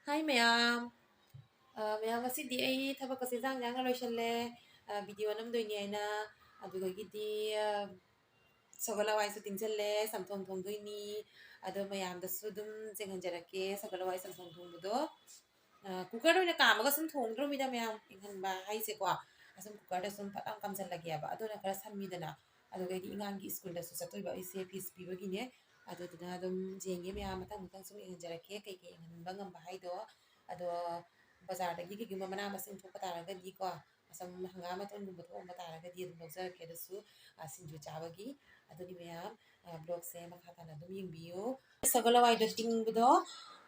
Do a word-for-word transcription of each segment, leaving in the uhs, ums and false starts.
ꯍꯥꯏ ꯃꯌꯥꯝ꯫ ꯑ, ꯃꯌꯥꯝ, ꯉꯁꯤꯗꯤ ꯑꯩ ꯊꯕꯛꯀꯁꯦ ꯏꯟꯖꯥꯡ ꯏꯟꯖꯥꯡꯅ ꯂꯣꯏꯁꯜꯂꯦ꯫ ꯑ, ꯚꯤꯗꯤꯑꯣ ꯅꯝꯗꯣꯏꯅꯦ ꯍꯥꯏꯅ꯫ ꯑꯗꯨꯗꯒꯤꯗꯤ, ꯑ, ꯁꯒꯣꯜ ꯍꯋꯥꯏꯁꯨ ꯇꯤꯡꯁꯜꯂꯦ, ꯆꯝꯊꯣꯡ ꯊꯣꯡꯗꯣꯏꯅꯤ꯫ ꯑꯗꯣ ꯃꯌꯥꯝꯗꯁꯨ ꯑꯗꯨꯝ ꯌꯦꯡꯍꯟꯖꯔꯛꯀꯦ ꯁꯒꯣꯜ ꯍꯋꯥꯏ ꯆꯝꯊꯣꯡ ꯊꯣꯡꯕꯗꯣ꯫ ꯑ, ꯀꯨꯀꯔꯗ ꯑꯣꯏꯅ ꯀꯥꯝꯃꯒ ꯁꯨꯝ ꯊꯣꯡꯗ꯭ꯔꯣꯃꯤꯗ ꯃꯌꯥꯝ, ꯏꯪꯍꯟꯕ ꯍꯥꯏꯁꯦꯀꯣ꯫ ꯑꯁꯨꯝ ꯀꯨꯀꯔꯗ ꯁꯨꯝ ꯐꯠ ꯂꯥꯎ ꯀꯥꯝꯁꯤꯜꯂꯒꯦꯕ꯫ ꯑꯗꯨꯅ ꯈꯔ ꯁꯝꯃꯤꯗꯅ꯫ ꯑꯗꯨꯒ ꯑꯩꯗꯤ ꯑꯉꯥꯡꯒꯤ ꯁ꯭ꯀꯨꯜꯗꯁꯨ ꯆꯠꯇꯣꯏꯕ ꯑꯩꯁꯦ, ꯐꯤꯁ ꯄꯤꯕꯒꯤꯅꯦ꯫ ꯑꯗꯨꯗꯨꯅ ꯑꯗꯨꯝ ꯌꯦꯡꯒꯦ ꯃꯌꯥꯝ, ꯃꯊꯪ ꯃꯊꯪ ꯁꯨꯝ ꯌꯦꯡꯍꯟꯖꯔꯛꯀꯦ, ꯀꯩ ꯀꯩ ꯌꯦꯡꯍꯟꯕ ꯉꯝꯕ ꯍꯥꯏꯗꯣ꯫ ꯑꯗꯣ ꯕꯖꯥꯔꯗꯒꯤ ꯀꯩꯒꯨꯝꯕ ꯃꯅꯥ ꯃꯁꯤꯡ ꯊꯣꯛꯄ ꯇꯥꯔꯒꯗꯤꯀꯣ, ꯑꯁꯨꯝ ꯍꯪꯒꯥꯝ ꯃꯇꯣꯟꯒꯨꯝꯕ ꯊꯣꯛꯑꯝꯕ ꯇꯥꯔꯒꯗꯤ ꯑꯗꯨꯝ ꯂꯧꯖꯔꯛꯀꯦ꯫ ꯑꯗꯨꯁꯨ, ꯑ, ꯁꯤꯡꯖꯨ ꯆꯥꯕꯒꯤ꯫ ꯑꯗꯨꯗꯤ ꯃꯌꯥꯝ, ꯑ, ꯕ꯭ꯂꯣꯒꯁꯦ ꯃꯈꯥ ꯇꯥꯅ ꯑꯗꯨꯝ ꯌꯦꯡꯕꯤꯌꯨ꯫ ꯁꯒꯣꯜ ꯍꯋꯥꯏꯗꯣ ꯇꯤꯡꯕꯗꯣ,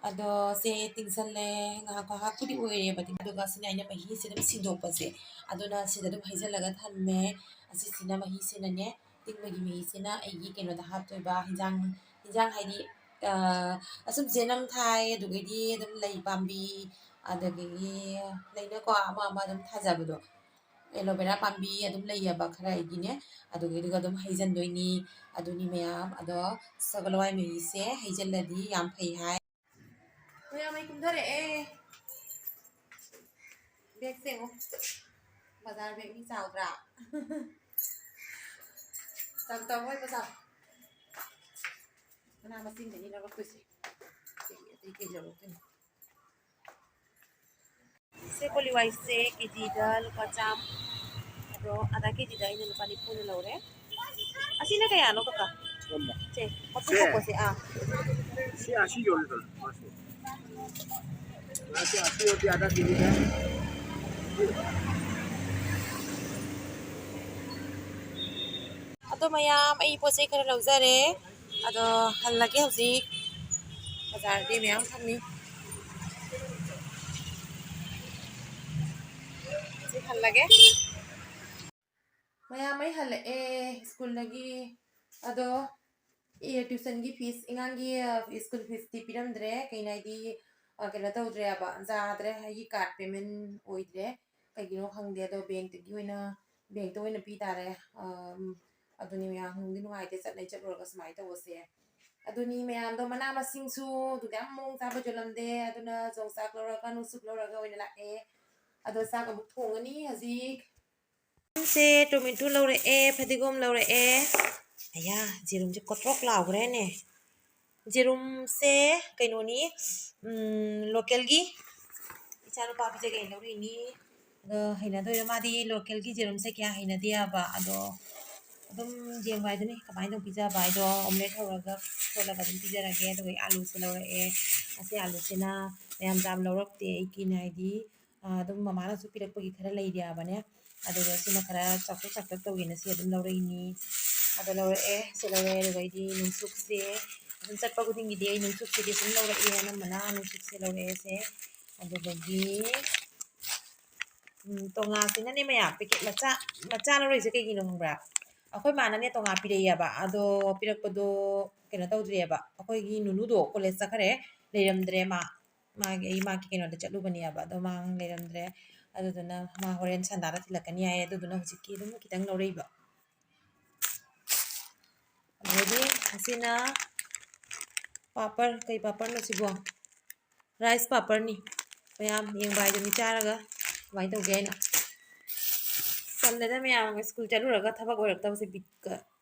ꯑꯗꯣ ꯁꯦ ꯇꯤꯡꯁꯜꯂꯦ, ꯉꯥꯏꯍꯥꯛ ꯉꯥꯏꯍꯥꯛꯄꯨꯗꯤ ꯑꯣꯏꯔꯦꯕ ꯇꯤꯡ-, ꯑꯗꯨꯒ ꯁꯤꯅ ꯑꯩꯅ ꯃꯍꯤꯁꯦ ꯑꯗꯨꯝ ꯁꯤꯡꯗꯣꯛꯄꯁꯦ꯫ ꯑꯗꯨꯅ ꯁꯤꯗ ꯑꯗꯨꯝ ꯍꯩꯖꯤꯜꯂꯒ ꯊꯝꯃꯦ꯫ ꯑꯁꯤꯁꯤꯅ ꯃꯍꯤꯁꯤꯅꯅꯦ, ꯇꯤꯡꯕꯒꯤ ꯃꯍꯤꯁꯤꯅ ꯑꯩꯒꯤ ꯀꯩꯅꯣꯗ ꯍꯥꯞꯇꯣꯏꯕ, ꯍꯤꯟꯖꯥꯡ, ꯍꯤꯟꯖꯥꯡ ꯍꯥꯏꯗꯤ, ꯑ, ꯑꯁꯨꯝ ꯆꯦꯅꯝ ꯊꯥꯏ, ꯑꯗꯨꯗꯒꯤꯗꯤ ꯑꯗꯨꯝ ꯂꯩ ꯄꯥꯝꯕꯤ, ꯑꯗꯒꯤ ꯂꯩꯅꯀꯣ, ꯑꯃ ꯑꯃ ꯑꯗꯨꯝ ꯊꯥꯖꯕꯗꯣ꯫ ꯑꯦꯂꯣ ꯚꯦꯔꯥ ꯄꯥꯝꯕꯤ ꯑꯗꯨꯝ ꯂꯩꯌꯦꯕ ꯈꯔ ꯑꯩꯒꯤꯅꯦ, ꯑꯗꯨꯒꯤꯗꯨꯒ ꯑꯗꯨꯝ ꯍꯩꯖꯤꯟꯗꯣꯏꯅꯤ꯫ ꯑꯗꯨꯅꯤ ꯃꯌꯥꯝ, ꯑꯗꯣ ꯁꯒꯣꯜ ꯍꯋꯥꯏ ꯃꯍꯤꯁꯦ ꯍꯩꯖꯤꯜꯂꯗꯤ ꯌꯥꯝ ꯐꯩ ꯍꯥꯏ꯫ ꯃꯌꯥꯝ, ꯑꯩ ꯀꯨꯝꯊꯔꯛꯑꯦ꯫ ꯕꯦꯒꯁꯦ ꯌꯦꯡꯉꯣ, ꯕꯖꯥꯔ ꯕꯦꯒꯅꯤ, ꯆꯥꯎꯗ꯭ꯔꯥ? ꯆꯥꯎ, ꯆꯥꯎ, ꯍꯣꯏ, ꯆꯥꯎ꯫ ꯃꯅꯥ ꯃꯁꯤꯡꯗꯅꯤ ꯂꯧꯔꯛꯇꯣꯏꯁꯦ꯫ ꯑꯇꯩ, ꯑꯇꯩ ꯀꯩ ꯂꯧꯔꯛꯇꯣꯏꯅꯣ? ꯁꯦ ꯀꯣꯂꯤ ꯍꯋꯥꯏꯁꯦ ꯀꯦꯖꯤꯗ ꯂꯨꯄꯥ ꯆꯥꯝꯃ꯫ ꯑꯗꯣ ꯑꯗꯥ ꯀꯦꯖꯤꯗ ꯑꯩꯅ ꯂꯨꯄꯥ ꯅꯤꯐꯨꯅ ꯂꯧꯔꯦ꯫ ꯑꯁꯤꯅ ꯀꯌꯥꯅꯣ, ꯀꯀꯥ? ꯀꯔꯝꯕ? ꯁꯦ, ꯃꯀꯨ ꯁꯦ? ꯈꯣꯛꯄꯁꯦ, ꯑꯥ꯫ ꯁꯤ ꯑꯁꯤ ꯌꯣꯜꯂꯤꯗꯣ, ꯃꯥꯁꯦ꯫ ꯃꯥꯁꯦ ꯑꯁꯤ ꯌꯣꯜꯂꯤ, ꯑꯗꯥ ꯀꯦꯖꯤꯗ꯫ ꯑꯗꯣ ꯃꯌꯥꯝ, ꯑꯩ ꯄꯣꯠ ꯆꯩ ꯈꯔ ꯂꯧꯖꯔꯦ꯫ ꯑꯗꯣ ꯍꯜꯂꯒꯦ ꯍꯧꯖꯤꯛ꯫ ꯕꯖꯥꯔꯗꯤ ꯃꯌꯥꯝ ꯐꯝꯃꯤ꯫ ꯍꯧꯖꯤꯛ ꯍꯜꯂꯒꯦ꯫ ꯃꯌꯥꯝ, ꯑꯩ ꯍꯜꯂꯛꯑꯦ ꯁ꯭ꯀꯨꯜꯗꯒꯤ꯫ ꯑꯗꯣ ꯑꯦ, ꯇ꯭ꯌꯨꯁꯟꯒꯤ ꯐꯤꯁ, ꯑꯉꯥꯡꯒꯤ, ꯑ, ꯁ꯭ꯀꯨꯜ ꯐꯤꯁꯇꯤ ꯄꯤꯔꯝꯗ꯭ꯔꯦ꯫ ꯀꯩꯅꯣ ꯍꯥꯏꯗꯤ, ꯑ, ꯀꯩꯅꯣ ꯇꯧꯗ꯭ꯔꯦꯕ, ꯌꯥꯗ꯭ꯔꯦ, ꯑꯩꯒꯤ ꯀꯥꯔꯗ ꯄꯦꯃꯦꯟ ꯑꯣꯏꯗ꯭ꯔꯦ꯫ ꯀꯩꯒꯤꯅꯣ ꯈꯪꯗꯦ, ꯑꯗꯣ ꯕꯦꯡꯛꯇꯒꯤ ꯑꯣꯏꯅ, ꯕꯦꯡꯛꯇ ꯑꯣꯏꯅ ꯄꯤ ꯇꯥꯔꯦ꯫ ꯑꯝ, ꯑꯗꯨꯅꯤ ꯃꯌꯥꯝ, ꯅꯨꯡꯗꯤ ꯅꯨꯡꯉꯥꯏꯇꯦ, ꯆꯠꯅꯩ ꯆꯠꯂꯨꯔꯒ ꯁꯨꯃꯥꯏꯅ ꯇꯧꯕꯁꯦ꯫ ꯑꯗꯨꯅꯤ ꯃꯌꯥꯝꯗꯣ, ꯃꯅꯥ ꯃꯁꯤꯡꯁꯨ ꯑꯗꯨꯛ ꯌꯥꯝ ꯃꯑꯣꯡ ꯆꯥꯕ ꯌꯣꯜꯂꯝꯗꯦ꯫ ꯑꯗꯨꯅ ꯌꯣꯡꯆꯥꯛ ꯂꯧꯔꯒ, ꯅꯨꯡꯁꯨꯛ ꯂꯧꯔꯒ ꯑꯣꯏꯅ ꯂꯥꯛꯑꯦ꯫ ꯑꯗꯣ ꯆꯥꯛ ꯑꯃꯨꯛ ꯊꯣꯡꯉꯅꯤ ꯍꯧꯖꯤꯛ꯫ ꯁꯦ ꯇꯣꯃꯦꯇꯣ ꯂꯧꯔꯛꯑꯦ, ꯐꯗꯤꯒꯣꯝ ꯂꯧꯔꯛꯑꯦ꯫ ꯑꯌꯥ, ꯌꯦꯔꯨꯝꯁꯦ ꯀꯣꯇ꯭ꯔꯣꯛ ꯂꯥꯎꯈ꯭ꯔꯦꯅꯦ꯫ ꯌꯦꯔꯨꯝꯁꯦ ꯀꯩꯅꯣꯅꯤ, ꯎꯝ, ꯂꯣꯀꯦꯜꯒꯤ꯫ ꯏꯆꯥꯅꯨꯄꯥ ꯄꯤꯖꯒꯦꯅ ꯂꯧꯔꯛꯏꯅꯤ꯫ ꯑꯗꯣ ꯍꯩꯅꯗꯣꯏꯔꯣ? ꯃꯥꯗꯤ ꯂꯣꯀꯦꯜꯒꯤ ꯌꯦꯔꯨꯝꯁꯦ ꯀꯌꯥ ꯍꯩꯅꯗꯦ ꯍꯥꯏꯕ꯫ ꯑꯗꯣ ꯑꯗꯨꯝ ꯌꯦꯡꯕ ꯍꯥꯏꯗꯨꯅꯤ, ꯀꯃꯥꯏꯅ ꯇꯧ ꯄꯤꯖꯕ ꯍꯥꯏꯗꯣ, ꯑꯣꯝꯂꯦꯠ ꯍꯧꯔꯒ ꯈꯣꯠꯂꯒ ꯑꯗꯨꯝ ꯄꯤꯖꯔꯒꯦ꯫ ꯑꯗꯨꯒ ꯑꯩ ꯑꯥꯂꯨꯁꯦ ꯂꯧꯔꯛꯑꯦ꯫ ꯑꯁꯤ ꯑꯥꯂꯨꯁꯤꯅ ꯃꯌꯥꯝ ꯌꯥꯝ ꯂꯧꯔꯛꯇꯦ ꯑꯩꯒꯤꯅ, ꯍꯥꯏꯗꯤ, ꯑ, ꯑꯗꯨꯝ ꯃꯃꯥꯅꯁꯨ ꯄꯤꯔꯛꯄꯒꯤ ꯈꯔ ꯂꯩꯔꯤꯕꯅꯦ꯫ ꯑꯗꯨꯗꯣ ꯁꯤꯅ ꯈꯔ ꯆꯥꯎꯇꯛ ꯆꯥꯎꯇꯛ ꯇꯧꯒꯦꯅ ꯁꯤ ꯑꯗꯨꯝ ꯂꯧꯔꯛꯏꯅꯤ꯫ ꯑꯗꯣ ꯂꯧꯔꯛꯑꯦ, ꯁꯤ ꯂꯧꯔꯛꯑꯦ꯫ ꯑꯗꯨꯒ ꯑꯩꯗꯤ ꯅꯨꯡꯁꯨꯛꯁꯦ ꯑꯗꯨꯝ ꯆꯠꯄ ꯈꯨꯗꯤꯡꯒꯤꯗꯤ ꯑꯩ ꯅꯨꯡꯁꯨꯛꯁꯤꯗꯤ ꯑꯗꯨꯝ ꯂꯧꯔꯛꯑꯦ, ꯑꯅꯝꯕꯅ ꯅꯨꯡꯁꯨꯛꯁꯦ ꯂꯧꯔꯛꯑꯦ ꯁꯦ꯫ ꯑꯗꯨꯗꯒꯤ, ꯎꯝ, ꯇꯣꯉꯥꯁꯤꯅꯅꯦ ꯃꯌꯥꯝ ꯄꯦꯀꯦꯠ ꯃꯆꯥ, ꯃꯆꯥ ꯂꯧꯔꯛꯏꯁꯦ ꯀꯩꯒꯤꯅꯣ ꯈꯪꯕ꯭ꯔꯥ? ꯑꯩꯈꯣꯏ ꯃꯥꯅꯅꯦ ꯇꯣꯉꯥ ꯄꯤꯔꯛꯑꯦꯕ꯫ ꯑꯗꯣ ꯄꯤꯔꯛꯄꯗꯣ ꯀꯩꯅꯣ ꯇꯧꯗ꯭ꯔꯤꯑꯕ, ꯑꯩꯈꯣꯏꯒꯤ ꯅꯨꯅꯨꯗꯣ ꯀꯣꯂꯦꯖ ꯆꯠꯈ꯭ꯔꯦ, ꯂꯩꯔꯝꯗ꯭ꯔꯦ ꯃꯥ꯫ ꯃꯥꯒꯤ, ꯑꯩ ꯃꯥꯒꯤ ꯀꯩꯅꯣꯗ ꯆꯠꯂꯨꯕꯅꯦꯕ, ꯑꯗꯣ ꯃꯥ ꯂꯩꯔꯝꯗ꯭ꯔꯦ꯫ ꯑꯗꯨꯗꯨꯅ ꯃꯥ ꯍꯣꯔꯦꯟ ꯁꯟꯗꯥꯗ ꯊꯤꯜꯂꯛꯀꯅꯤ ꯍꯥꯏꯌꯦ꯫ ꯑꯗꯨꯗꯨꯅ ꯍꯧꯖꯤꯛꯀꯤ ꯑꯗꯨꯝ ꯈꯤꯇꯪ ꯂꯧꯔꯛꯏꯕ꯫ ꯑꯗꯩꯗꯤ ꯑꯁꯤꯅ ꯄꯥꯄꯔ, ꯀꯩ ꯄꯥꯄꯔꯅꯣ ꯁꯤꯕꯣ? ꯔꯥꯏꯁ ꯄꯥꯄꯔꯅꯤ꯫ ꯃꯌꯥꯝ ꯌꯦꯡꯕ ꯍꯥꯏꯗꯨꯅꯤ, ꯆꯥꯔꯒ ꯀꯃꯥꯏꯅ ꯇꯧꯒꯦ ꯍꯥꯏꯅ꯫ ꯇꯜꯂꯦꯗ ꯃꯌꯥꯝ, ꯁ꯭ꯀꯨꯜ ꯆꯠꯂꯨꯔꯒ ꯊꯕꯛ ꯑꯣꯏꯔꯛꯇꯕꯁꯦ ꯕꯤꯠꯀ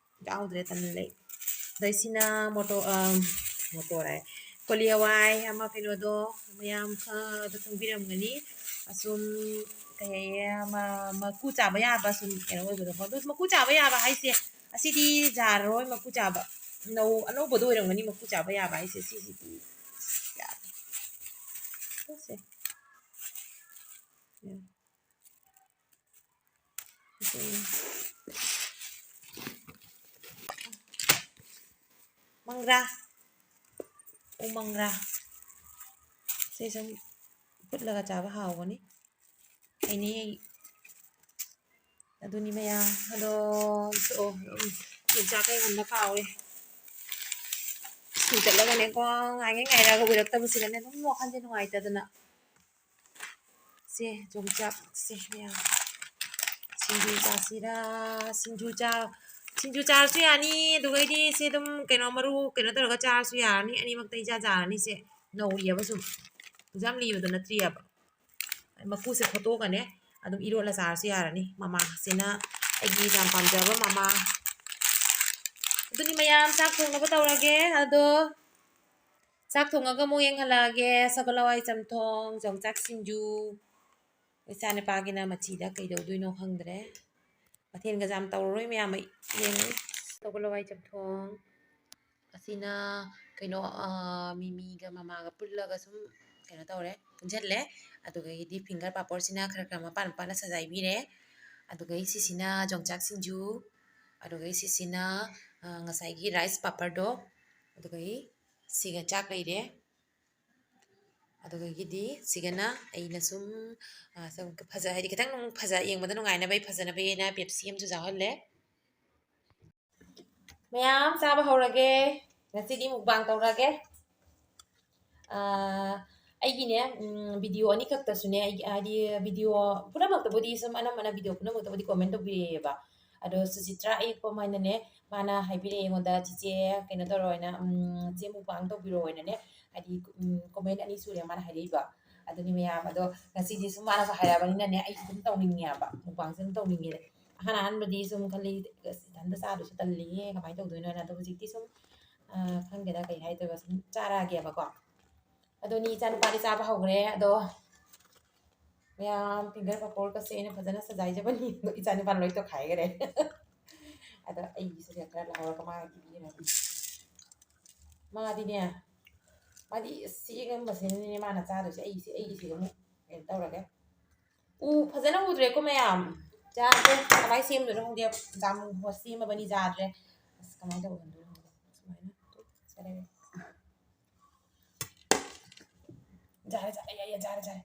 ꯌꯥꯎꯗ꯭ꯔꯦ, ꯇꯜꯂꯦ꯫ ꯑꯗꯩꯁꯤꯅ ꯃꯣꯇꯣ-, ꯑ, ꯃꯣꯇꯣꯔ ꯍꯥꯏ, ꯀꯣꯂꯤ ꯍꯋꯥꯏ ꯑꯃ ꯀꯩꯅꯣꯗꯣ, ꯃꯌꯥꯝ ꯈꯔꯗ ꯈꯪꯕꯤꯔꯝꯒꯅꯤ꯫ ꯑꯁꯨꯝ ꯀꯩ ꯍꯥꯏꯌꯦ, ꯑꯃ ꯃꯀꯨ ꯆꯥꯕ ꯌꯥꯕ ꯁꯨꯝ ꯀꯩꯅꯣ ꯑꯣꯏꯕꯗꯣꯀꯣ꯫ ꯑꯗꯨ ꯃꯀꯨ ꯆꯥꯕ ꯌꯥꯕ ꯍꯥꯏꯁꯦ, ꯑꯁꯤꯗꯤ ꯌꯥꯔꯔꯣꯏ ꯃꯀꯨ ꯆꯥꯕ꯫ ꯅꯧ-, ꯑꯅꯧꯕꯗꯣ ꯑꯣꯏꯔꯝꯒꯅꯤ ꯃꯀꯨ ꯆꯥꯕ ꯌꯥꯕ ꯍꯥꯏꯁꯦ, ꯁꯤꯁꯤꯗꯤ ꯌꯥꯔꯦ꯫ ꯁꯦ꯫ ꯃꯪꯒ꯭ꯔꯥ, ꯎ ꯃꯪꯒ꯭ꯔꯥ꯫ ꯁꯤ ꯁꯨꯝ ꯐꯨꯠꯂꯒ ꯆꯥꯕ ꯍꯥꯎꯕꯅꯤ꯫ ꯍꯩꯅꯩ ꯑꯩ꯫ ꯑꯗꯨꯅꯤ ꯃꯌꯥꯝ꯫ ꯑꯗꯣ, ꯑꯣ, ꯎꯝ, ꯌꯣꯡꯆꯥꯛ ꯀꯩ ꯍꯟꯕ ꯀꯥꯎꯔꯦ꯫ ꯁ꯭ꯀꯨꯜ ꯆꯠꯂꯒꯅꯦꯀꯣ, ꯉꯥꯏꯉꯩ ꯉꯥꯏꯔꯒ ꯑꯣꯏꯔꯛꯇꯕꯁꯤꯗꯅꯦ ꯑꯗꯨꯝ ꯋꯥꯈꯜꯁꯦ ꯅꯨꯡꯉꯥꯏꯇꯗꯅ꯫ ꯁꯦ, ꯌꯣꯡꯆꯥꯛꯁꯦ ꯃꯌꯥꯝ꯫ ꯁꯤꯡꯖꯨ ꯆꯥꯁꯤꯔꯥ? ꯁꯤꯡꯖꯨ ꯆꯥ-, ꯁꯤꯡꯖꯨ ꯆꯥꯔꯁꯨ ꯌꯥꯅꯤ, ꯑꯗꯨꯒꯩꯗꯤ ꯁꯤ ꯑꯗꯨꯝ ꯀꯩꯅꯣ ꯃꯔꯨ ꯀꯩꯅꯣ ꯇꯧꯔꯒ ꯆꯥꯔꯁꯨ ꯌꯥꯔꯅꯤ꯫ ꯑꯅꯤꯃꯛꯇ ꯏꯆꯥ ꯆꯥꯔꯅꯤ꯫ ꯁꯦ ꯅꯧꯔꯤꯑꯕ, ꯁꯨꯝ ꯌꯥꯝ ꯂꯤꯕꯗꯣ ꯅꯠꯇ꯭ꯔꯤꯑꯕ꯫ ꯃꯀꯨꯁꯦ ꯈꯣꯠꯇꯣꯛꯑꯒꯅꯦ ꯑꯗꯨꯝ ꯏꯔꯣꯜꯂ ꯆꯥꯔꯁꯨ ꯌꯥꯔꯅꯤ꯫ ꯃꯃꯥꯁꯤꯅ ꯑꯩꯒꯤ ꯌꯥꯝ ꯄꯥꯝꯖꯕ ꯃꯃꯥ꯫ ꯑꯗꯨꯗꯤ ꯃꯌꯥꯝ ꯆꯥꯛ ꯊꯣꯡꯅꯕ ꯇꯧꯔꯒꯦ꯫ ꯑꯗꯣ ꯆꯥꯛ ꯊꯣꯡꯉꯒ ꯑꯃꯨꯛ ꯌꯦꯡꯍꯜꯂꯛꯑꯒꯦ꯫ ꯁꯒꯣꯜ ꯍꯋꯥꯏ ꯆꯝꯊꯣꯡ, ꯌꯣꯡꯆꯥꯛ ꯁꯤꯡꯖꯨ꯫ ꯏꯆꯥ ꯅꯨꯄꯥꯒꯤꯅ ꯃꯆꯤꯗ ꯀꯩꯗꯧꯗꯣꯏꯅꯣ ꯈꯪꯗ꯭ꯔꯦ꯫ ꯃꯊꯦꯜꯒꯁꯦ ꯌꯥꯝ ꯇꯧꯔꯔꯣꯏ ꯃꯌꯥꯝ, ꯑꯩ ꯌꯦꯡꯉꯨ꯫ ꯁꯒꯣꯜ ꯍꯋꯥꯏ ꯆꯝꯊꯣꯡ ꯑꯁꯤꯅ ꯀꯩꯅꯣ, ꯑꯥ, ꯃꯤꯃꯤꯒ ꯃꯃꯥꯒ ꯄꯨꯜꯂꯒ ꯁꯨꯝ ꯀꯩꯅꯣ ꯇꯧꯔꯦ, ꯄꯨꯟꯁꯤꯜꯂꯦ꯫ ꯑꯗꯨꯗꯒꯤꯗꯤ finger ꯄꯥꯄꯣꯔꯁꯤꯅ ꯈꯔ ꯈꯔ ꯃꯄꯥꯟ ꯃꯄꯥꯟꯅ ꯁꯖꯥꯏꯕꯤꯔꯦ꯫ ꯑꯗꯨꯗꯒꯤ ꯁꯤꯁꯤꯅ ꯌꯣꯡꯆꯥꯛ ꯁꯤꯡꯖꯨ꯫ ꯑꯗꯨꯗꯒꯤ ꯁꯤꯁꯤꯅ, ꯑꯥ, ꯉꯁꯥꯏꯒꯤ rice ꯄꯥꯄꯔꯗꯣ꯫ ꯑꯗꯨꯗꯒꯤ ꯁꯤꯒ ꯆꯥꯛ ꯂꯩꯔꯦ꯫ ꯑꯗꯨꯗꯒꯤꯗꯤ ꯁꯤꯒꯅ ꯑꯩꯅ ꯁꯨꯝ, ꯑꯥ, ꯁꯨꯝ ꯐꯖ-, ꯍꯥꯏꯗꯤ ꯈꯤꯇꯪ ꯐꯖ-, ꯌꯦꯡꯕꯗ ꯅꯨꯡꯉꯥꯏꯅꯕ, ꯑꯩ ꯐꯖꯅꯕꯒꯤꯅ Pepsi ꯑꯃꯁꯨ ꯌꯥꯎꯍꯜꯂꯦ꯫ ꯃꯌꯥꯝ ꯆꯥꯕ ꯍꯧꯔꯒꯦ꯫ ꯉꯁꯤꯗꯤ mukbang ꯇꯧꯔꯒꯦ꯫ ꯑꯥ, ꯑꯩꯒꯤꯅꯦ, ꯎꯝ, video ꯑꯅꯤꯈꯛꯇꯁꯨꯅꯦ, ꯑꯩꯒꯤ, ꯍꯥꯏꯗꯤ video ꯄꯨꯝꯅꯃꯛꯇꯕꯨꯗꯤ ꯁꯨꯝ ꯑꯅꯝꯕꯅ video ꯄꯨꯝꯅꯃꯛꯇꯕꯨꯗꯤ comment ꯇꯧꯕꯤꯔꯛꯑꯦꯕ꯫ ꯑꯗꯣ ꯁꯨꯆꯤꯇ꯭ꯔꯥ ꯑꯌꯦꯛꯄꯝ ꯍꯥꯏꯅꯅꯦ, ꯃꯥꯅ ꯍꯥꯏꯕꯤꯔꯛꯑꯦ ꯑꯩꯉꯣꯟꯗ, "ꯆꯤꯆꯦ, ꯀꯩꯅꯣ ꯇꯧꯔꯣ" ꯍꯥꯏꯅ, ꯎꯝ, "ꯆꯦ mukbang ꯇꯧꯕꯤꯔꯣ" ꯍꯥꯏꯅꯅꯦ꯫ ꯍꯥꯏꯗꯤ, ꯎꯝ, comment ꯑꯅꯤ ꯁꯨꯔꯦ ꯃꯥꯅ ꯍꯥꯏꯔꯛꯏꯕ꯫ ꯑꯗꯨꯅꯤ ꯃꯌꯥꯝ, ꯑꯗꯣ ꯉꯁꯤꯗꯤ ꯁꯨꯝ ꯃꯥꯅꯁꯨ ꯍꯥꯏꯔꯛꯑꯕꯅꯤꯅꯅꯦ, ꯑꯩꯁꯨ ꯑꯗꯨꯝ ꯇꯧꯅꯤꯡꯉꯦꯕ, mukbangꯁꯦ ꯑꯗꯨꯝ ꯇꯧꯅꯤꯡꯉꯦ꯫ ꯑꯍꯥꯟ ꯑꯍꯥꯟꯕꯗꯤ ꯁꯨꯝ ꯈꯜꯂꯤ, "ꯑꯁ, ꯏꯊꯟꯇ ꯆꯥꯗꯣꯏꯁꯨ ꯇꯜꯂꯤꯍꯦ, ꯀꯃꯥꯏꯅ ꯇꯧꯗꯣꯏꯅꯣ?" ꯍꯥꯏꯅ꯫ ꯑꯗꯣ ꯍꯧꯖꯤꯛꯇꯤ ꯁꯨꯝ, ꯑ, ꯈꯪꯗꯦꯗ, ꯀꯩ ꯍꯥꯏꯗꯣꯏꯕ, ꯁꯨꯝ ꯆꯥꯔꯛꯑꯒꯦꯕꯀꯣ꯫ ꯑꯗꯨꯅꯤ, ꯏꯆꯥꯅꯨꯄꯥꯗꯤ ꯆꯥꯕ ꯍꯧꯈ꯭ꯔꯦ꯫ ꯑꯗꯣ ꯃꯌꯥꯝ finger ꯄꯥꯄꯣꯔꯒꯁꯦ ꯑꯩꯅ ꯐꯖꯅ ꯁꯖꯥꯏꯖꯕꯅꯤ꯫ ꯑꯗꯣ ꯏꯆꯥꯅꯨꯄꯥꯅ ꯂꯣꯏ ꯇꯧꯈꯥꯏꯈ꯭ꯔꯦ꯫ ꯑꯗꯣ ꯑꯩꯒꯤꯁꯤꯗ ꯈꯔ ꯂꯧꯍꯧꯔꯒ ꯃꯥꯒꯤ ꯄꯤꯕꯤꯔꯒꯦ꯫ ꯃꯥꯗꯤꯅꯦ, ꯃꯥꯗꯤ ꯆꯦꯡ ꯑꯃꯁꯤꯅꯅꯦ ꯃꯥꯅ ꯆꯥꯗꯣꯏꯁꯦ꯫ ꯑꯩꯒꯤꯁꯦ, ꯑꯩꯒꯤꯁꯦ ꯑꯃꯨꯛ ꯀꯩꯅꯣ ꯇꯧꯔꯒꯦ꯫ ꯎ ꯐꯖꯅ ꯎꯗ꯭ꯔꯦꯀꯣ ꯃꯌꯥꯝ꯫ ꯌꯥꯗ꯭ꯔꯦ꯫ ꯀꯃꯥꯏꯅ ꯁꯦꯝꯗꯣꯏꯅꯣ ꯈꯪꯗꯦ꯫ ꯖꯥꯝ ꯁꯦꯝꯃꯕꯅꯤ, ꯌꯥꯗ꯭ꯔꯦ꯫ ꯑꯁ, ꯀꯃꯥꯏꯅ ꯇꯧꯗꯣꯏꯅꯣ ꯈꯪꯗꯦ꯫ ꯁꯨꯃꯥꯏꯅ꯫ ꯌꯥꯔꯦ, ꯌꯥꯔꯦ, ꯌꯥꯔꯦ, ꯌꯥꯔꯦ꯫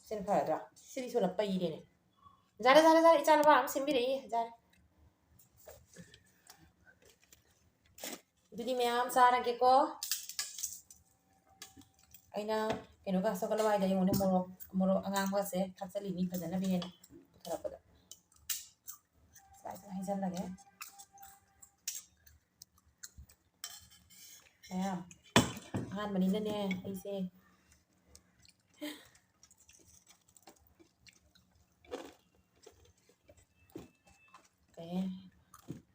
ꯁꯤꯅ ꯐꯔꯗ꯭ꯔꯥ? ꯁꯤꯗꯤ ꯁꯣꯝꯗ ꯄꯩꯔꯦꯅꯦ꯫ ꯌꯥꯔꯦ, ꯌꯥꯔꯦ, ꯌꯥꯔꯦ꯫ ꯏꯆꯥꯅꯨꯄꯥ ꯑꯃ ꯁꯦꯝꯕꯤꯔꯛꯏ꯫ ꯌꯥꯔꯦ꯫ ꯑꯗꯨꯗꯤ ꯃꯌꯥꯝ ꯆꯥꯔꯒꯦꯀꯣ꯫ ꯑꯩꯅ ꯀꯩꯅꯣꯒ ꯁꯒꯣꯜ ꯍꯋꯥꯏꯗ ꯌꯦꯡꯉꯨꯅꯦ, ꯃꯣꯔꯣꯛ, ꯃꯣꯔꯣꯛ ꯑꯉꯥꯡꯕꯒꯁꯦ ꯊꯥꯛꯆꯜꯂꯤꯅꯤ ꯐꯖꯅ ꯃꯦꯟ ꯄꯨꯊꯔꯛꯄꯗ꯫ ꯍꯩꯖꯜꯂꯒꯦ꯫ ꯃꯌꯥꯝ ꯑꯍꯥꯟꯕꯅꯤꯅꯅꯦ ꯑꯩꯁꯦ꯫ ꯑꯣꯀꯦ꯫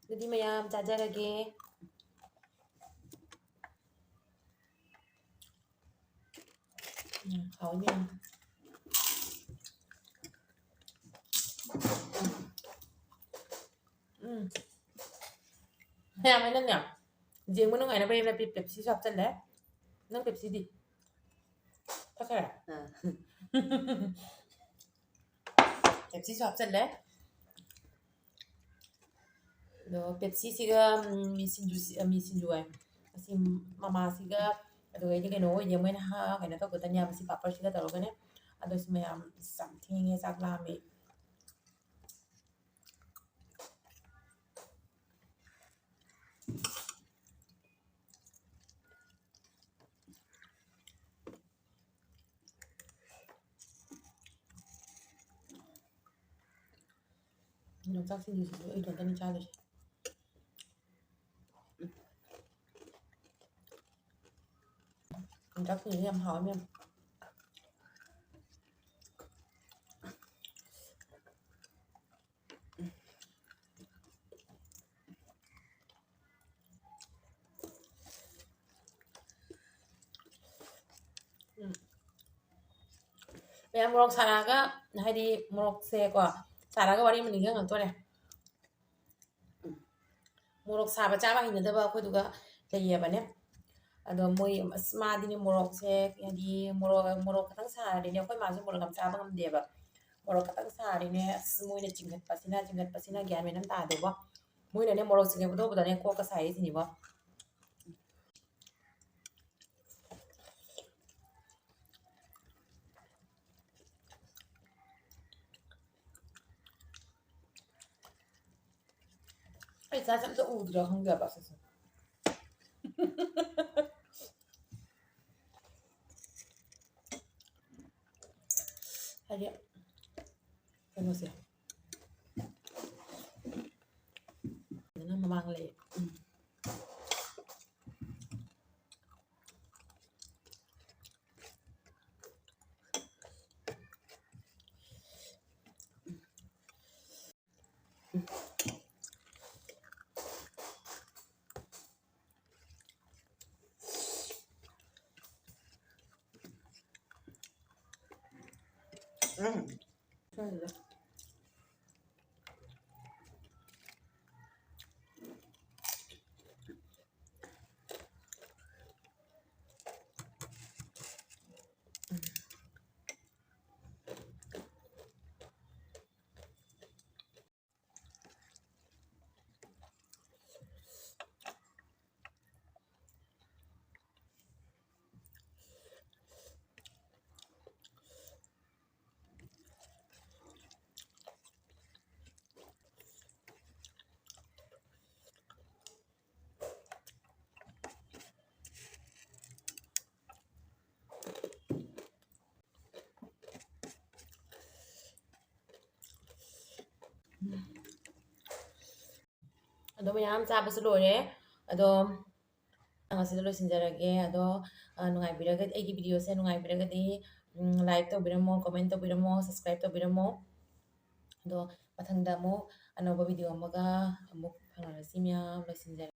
ꯑꯗꯨꯗꯤ ꯃꯌꯥꯝ ꯆꯥꯖꯔꯒꯦ꯫ ꯎꯝ, ꯍꯥꯎꯅꯤ ꯌꯥꯝ꯫ ꯎꯝ꯫ ꯃꯌꯥꯝ ꯑꯩꯅꯅꯦ, ꯌꯦꯡꯕ ꯅꯨꯡꯉꯥꯏꯅꯕ ꯑꯩꯅ ꯄꯦꯞ-, ꯄꯦꯞꯁꯤꯁꯨ ꯍꯥꯞꯆꯜꯂꯦ꯫ ꯅꯪ ꯄꯦꯞꯁꯤꯗꯤ? ꯊꯛꯈ꯭ꯔꯦ? ꯑꯥ꯫ ꯄꯦꯞꯁꯤꯁꯨ ꯍꯥꯞꯆꯜꯂꯦ꯫ ꯑꯗꯣ ꯄꯦꯞꯁꯤꯁꯤꯒ, ꯎꯝ, ꯃꯤ ꯁꯤꯡꯖꯨꯁꯤ-, ꯑ, ꯃꯤ ꯁꯤꯡꯖꯨ ꯍꯥꯏ꯫ ꯑꯁꯤ ꯃꯃꯥꯁꯤꯒ, ꯑꯗꯨꯒꯩꯗꯤ ꯀꯩꯅꯣ ꯑꯣꯏꯗꯦ, ꯃꯣꯏꯅ ꯍꯥ-, ꯀꯩꯅꯣ ꯇꯧꯒꯗꯅꯤ ꯍꯥꯏꯕꯁꯤ ꯄꯥꯄꯔꯁꯤꯒ ꯇꯧꯔꯒꯅꯦ꯫ ꯑꯗꯣ ꯁꯤ ꯃꯌꯥꯝ ꯌꯥꯝ ꯊꯦꯡꯉꯦ, ꯆꯥꯛ ꯂꯥꯝꯃꯦ꯫ ꯌꯣꯡꯆꯥꯛ ꯁꯤꯡꯖꯨꯁꯤꯁꯨ ꯑꯩ ꯏꯇꯣꯝꯇꯅꯤ ꯆꯥꯗꯣꯏꯁꯦ꯫ ꯌꯣꯡꯆꯥꯛ ꯁꯤꯡꯖꯨꯁꯤ ꯌꯥꯝ ꯍꯥꯎꯋꯦ, ꯃꯌꯥꯝ꯫ ꯎꯝ꯫ ꯃꯌꯥꯝ ꯃꯣꯔꯣꯛ ꯁꯥꯔꯛꯑꯒ, ꯍꯥꯏꯗꯤ ꯃꯣꯔꯣꯛꯁꯦꯀꯣ, ꯁꯥꯔꯛꯑꯒ ꯋꯥꯔꯤ ꯑꯃ ꯅꯤꯡꯁꯤꯡꯉꯛꯇꯣꯔꯦ꯫ ꯎꯝ꯫ ꯃꯣꯔꯣꯛ ꯁꯥꯕ ꯆꯥꯕ ꯍꯩꯅꯗꯕ ꯑꯩꯈꯣꯏꯗꯨꯒ ꯂꯩꯌꯦꯕꯅꯦ꯫ ꯑꯗꯣ ꯃꯣꯏ, ꯑꯁ, ꯃꯥꯗꯤꯅꯦ ꯃꯣꯔꯣꯛꯁꯦ, ꯍꯥꯏꯗꯤ ꯃꯣꯔꯣꯛ, ꯃꯣꯔꯣꯛ ꯈꯛꯇꯪ ꯁꯥꯔꯗꯤꯅꯦ, ꯑꯩꯈꯣꯏ ꯃꯥꯁꯨ ꯃꯣꯔꯣꯛ ꯌꯥꯝ ꯆꯥꯕ ꯉꯝꯗꯦꯕ꯫ ꯃꯣꯔꯣꯛ ꯈꯛꯇꯪ ꯁꯥꯔꯗꯤꯅꯦ, ꯑꯁ, ꯃꯣꯏꯅ ꯆꯤꯡꯈꯠꯄꯁꯤꯅ, ꯆꯤꯡꯈꯠꯄꯁꯤꯅ ꯒ꯭ꯌꯥꯟ ꯃꯦꯟ ꯑꯃ ꯇꯥꯗꯦꯕꯣ꯫ ꯃꯣꯏꯅꯅꯦ ꯃꯣꯔꯣꯛ ꯆꯤꯡꯈꯠꯄꯗ ꯎꯕꯗꯅꯦ ꯀꯣꯛꯀ ꯁꯥꯏ ꯁꯤꯅꯤꯕꯣ꯫ ꯑꯩ ꯆꯥꯛꯁꯦ ꯑꯝꯇ ꯎꯗ꯭ꯔꯥ ꯈꯪꯗꯦꯕ ꯁꯤꯁꯦ꯫ ꯍꯥꯏꯗꯤ ꯀꯩꯅꯣꯁꯦ꯫ ꯃꯥꯡꯂꯦ꯫ ꯎꯝ꯫ ꯎꯝ꯫ ꯑꯗꯣ ꯃꯌꯥꯝ ꯆꯥꯕꯁꯨ ꯂꯣꯏꯔꯦ꯫ ꯑꯗꯣ ꯉꯁꯤꯗ ꯂꯣꯏꯁꯤꯟꯖꯔꯒꯦ꯫ ꯑꯗꯣ, ꯑ, ꯅꯨꯡꯉꯥꯏꯕꯤꯔꯒꯗꯤ, ꯑꯩꯒꯤ videoꯁꯦ ꯅꯨꯡꯉꯥꯏꯕꯤꯔꯒꯗꯤ, ꯎꯝ, like ꯇꯧꯕꯤꯔꯝꯃꯣ, comment ꯇꯧꯕꯤꯔꯝꯃꯣ, subscribe ꯇꯧꯕꯤꯔꯝꯃꯣ꯫ ꯑꯗꯣ ꯃꯊꯪꯗ ꯑꯃꯨꯛ ꯑꯅꯧꯕ video ꯑꯃꯒ ꯑꯃꯨꯛ ꯐꯪꯅꯔꯁꯤ ꯃꯌꯥꯝ꯫ ꯂꯣꯏꯁꯤꯟꯖꯔꯒꯦ꯫